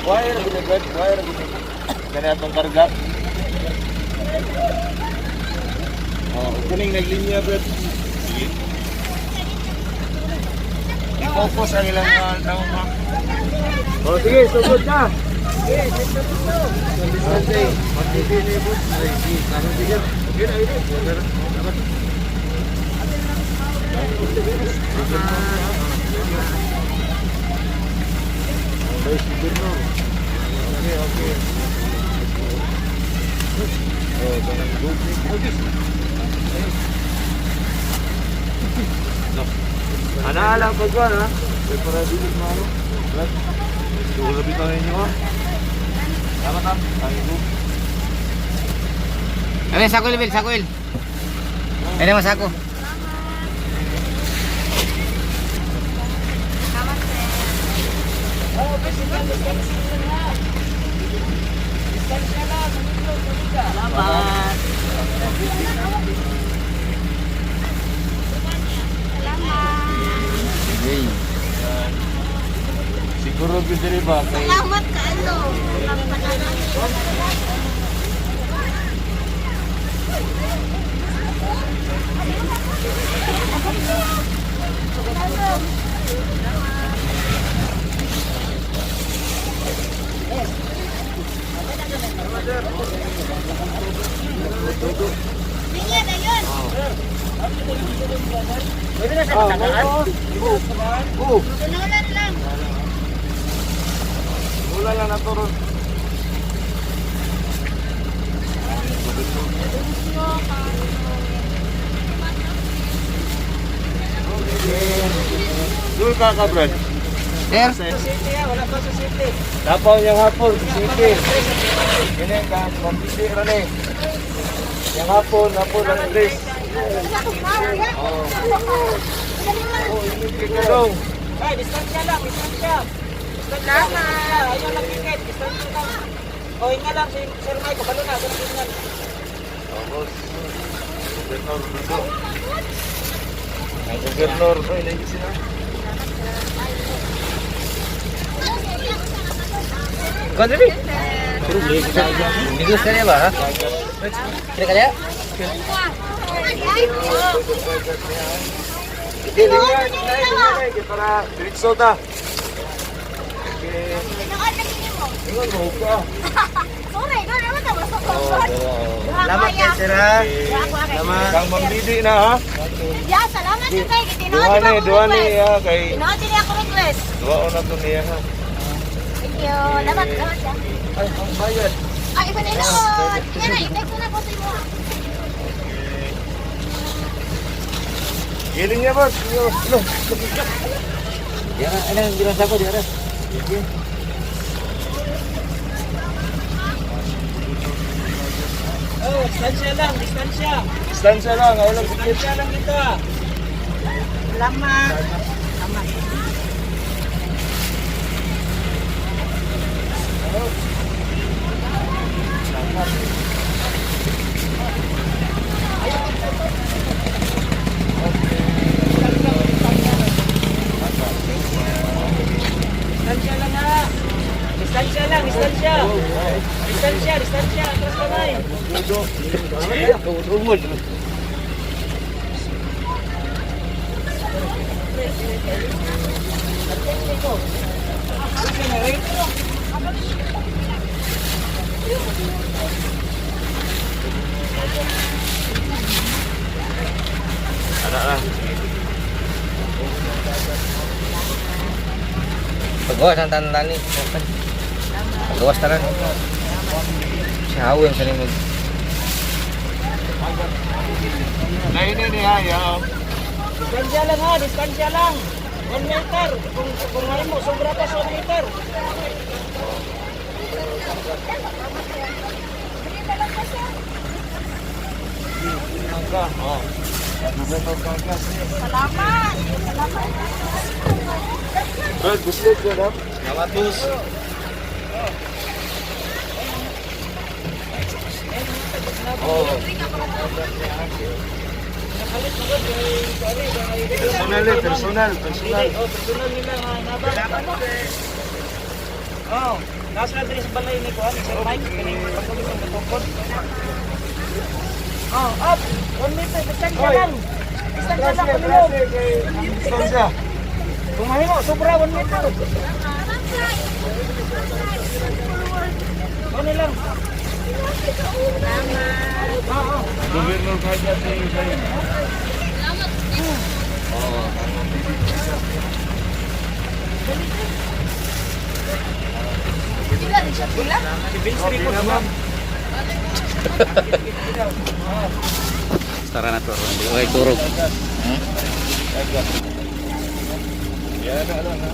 Wire gud, wire gud. Kani atong karga. Oh, kuning naglinya, bro. Sige. I-focus ang ilang mga naong ha. Oh, sige, sugod na. Okay. Oh, kanang good. Ana lang pagkuan ha. May para dili maano. Brad. Dulo bitaw ninyo ha. Salamat ha. Thank you. Ano, sako il, sako il. Ano mo sako? Salamat. Sige. Siguro gyud diri ba kay Salamat kaayo. Linya na yun. Pwede na sa patagaan? Oh, Tunulan lang. wala lang na to ron. Dul ka ka, Brad. Sir? Dapaw niyang hapon, city. Kini ka, mambisi ra ni. Yang hapon, hapon ang address. Oh. Oh, ini kay kadong. Ay, distansya lang, distansya. Distansya lang, distansya. Ayaw lang ticket, distansya lang. O, hinga lang si Sir Mike, kabalo na, sir hinga. Tapos, Gobernador Dudo. Ang gobernador, ay, lagi sila. Kau diri? Minggu sekali ba? Ha? Kira kaya? Sige, linya, linya, linya, para diretso ta. Okay. Tinuod na kini mo. Ingon mo ka. Sorry, doon naman ta basta Oh, Salamat kay sir ha. Salamat. Kang mambidi na ha. Ya, salamat sa kay tinuod Duha ba ni, ako duha ni request. ha kay Tinuod din ako request. duha na to niya ha. Thank you. Salamat salamat siya. Ay, ang bayad. Ay, iba na inuod. Yan na, i-text na ko sa imo. Giling niya boss. Yo, lo. Ya, ano yung bilang sako di ara? Oh, distansya lang, distansya. Distansya lang, ayaw lang sikip. Distansya lang kita. Salamat. Salamat. Distansya lang ha. Distansya lang, distansya. Distansya, distansya. Atras kamay. Umod. Ana na. Pagawas ang tanan ni. Pagawas tanan. Siya yung sa mag Lain ni ha, ya. Distansya lang ha, distansya lang. 1 meter. Kung ngayon mo, sobra pa sa 1 meter. Ka. Oh. Gobernador Vargas. Salamat. Salamat. Brad, gusto ko na. Salamat boss. Oh. Personal eh, personal, personal. Oh, personal nila nga nabang. Oh, nasa na diri sa balay ni kuan, Sir Mike, kini pagkulit ang katukod. Oh, up. 1 meter, distansya lang. Distansya lang Klase, kanilong. klase kay ang distansya. Kung mahimo, sobra 1 meter. Ano lang? Governor kanya si Isain. Oo. Pila din siya pila. Si Vince Rico, ma'am. Tara na to. Okay, turog. Yan, ano, ano.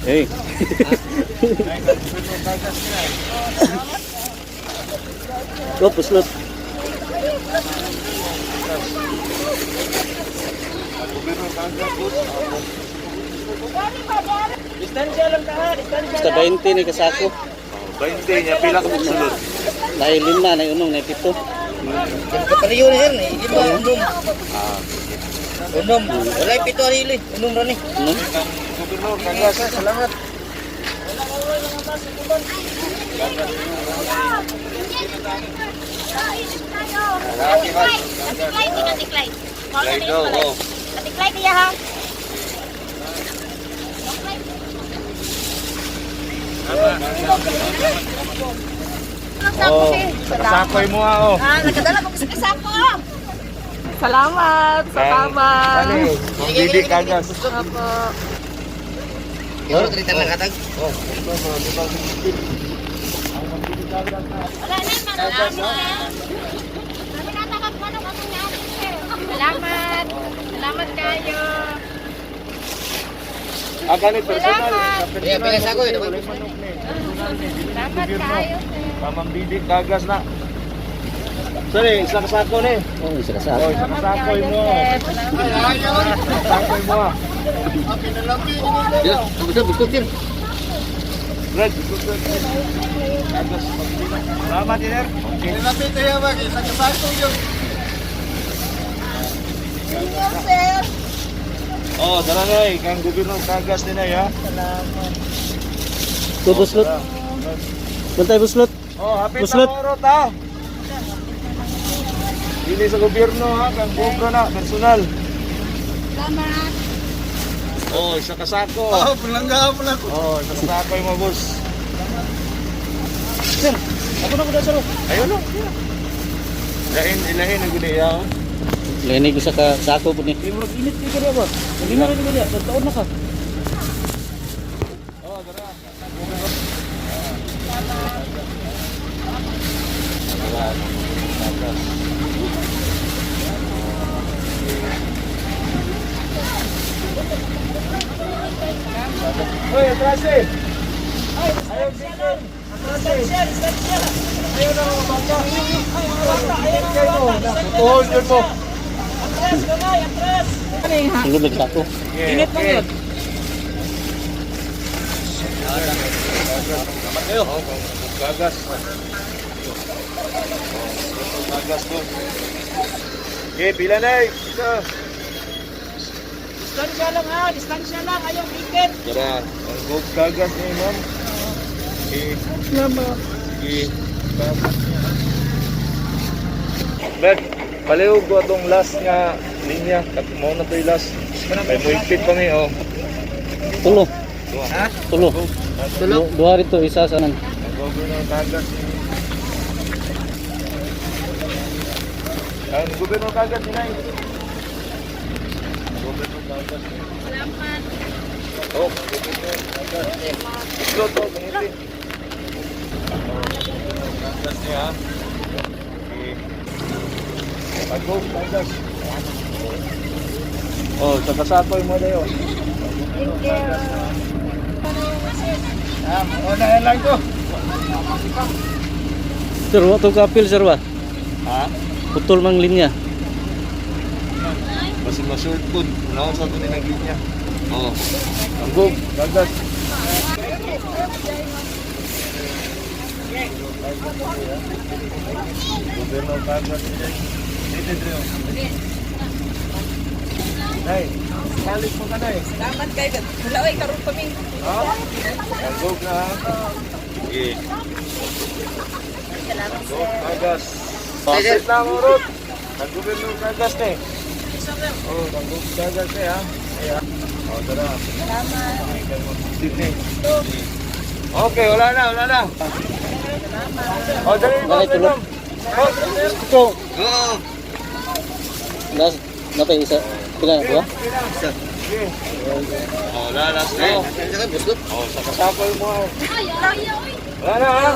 Hey. Oh, puslot. Distansya lang ta, ha? Distansya Basta lang. 20 ni kasako. 20 niya, pila ka magsulod. Dahil lima, na unong, na pito. Kapaliyo ni sir, iba unom. Unom. Wala pito ari unom ra ni. Unom? Gobernador, kagas. Salamat. Atiklay, atiklay, atiklay. Atiklay kaya ha. Oh, kasakoy mo ah, oh. Ah, nagkadala ko sa kasako. Salamat sa tama. Kani, Bibi kagas. Opo. Yoro trita lang katag. Oh, Wala na, manok. Kami natakap manok ang nangyari. Salamat. Salamat kayo. Ah, kani personal. Yeah, pila sako, eh, Walay manok ni. Personal ni. Dili ni Salamat gobyerno. kayo. Pamang Bibi kagas na. Sorry, isa kasako ni. Oh, isa kasako. Oh, isa kasakoy mo. Salamat. Kasakoy mo ah. Dila, gusto gusto sir. Red, gusto. Kagas. Salamat, sir. Okay. Sir. Oh, dala na eh. Kang gobyerno kagas din ay ha. Go, buslot. Bantay, buslot. Oh, hapit na Buslot. orot ha. Dili sa gobyerno ha, kang gobro na, personal. Salamat. Oh, isa kasako. Oh, palangga pala ko. Oh, isa kasako yung mga boss. Sir, ako na ko na, sir. Ayun no. Ilahin, ilahin ang gudi ya. Lain ko sa kasako po ni. Di mo init ka niya ba? Hindi na rin niya, taon na ka. Oh, dara. Hoy, atrase. Ayaw, Victor. Distansya, distansya. Ayaw na mga bata. Ay, mga bata, ayaw na mga bata. Tutuhol yun mo. Atras, gamay, atras. Sulod na kasako. Init man yun. Gagas. Gagas ko. Okay, pila na eh. Isa. Distansya lang ha, distansya lang, ayaw dikit. Tara, ang go gagas ni ma'am. Okay. Salamat. Sige. Gagas niya. Bert, palihog ko atong last nga linya. Kat mo na to'y last. Kay muhigpit pa mi, oh. Tulo. Ha? Tulo. Tulo. Duha rito, isa sa nan. Ang gobyerno kagas ni. Ang gobyerno kagas ni Nay. Gobyerno kagas ni. Salamat. Oh, gobyerno kagas. Ito to, ganito. Kagas niya. Ha? Okay. Pag-go, kagas. Oh, sa kasakoy mo na yun. Thank you. Ah, una lang ko. Sir, wa to kapil, sir, wa. Ha? Putol mang linya. Basta ma-short po. Una sa ito ni naglinya. Oo. Ang go, gagas. Gobyerno kagas. Dito, dito. Nay, salig mo ka, nay. Salamat kayo. Wala oy karon kami. Ha? Tanggog na ha. Sige. Tanggog, kagas. Pasit lang urot. Tanggogin mo kagas na eh. Oh, tanggog kagas eh ha. Ay, ha. Oh, tara. Salamat. Okay, wala na, wala na. Oh, dali mo, Dali, dali tulog. mo. Oh, dali. Ito. Oo. Last, napay isa. Pila na ba? Sige. Oh, wala, last na. Ay, sa buslot. Oh, sa kasapal mo. Ay, ay, ay. Wala na ha.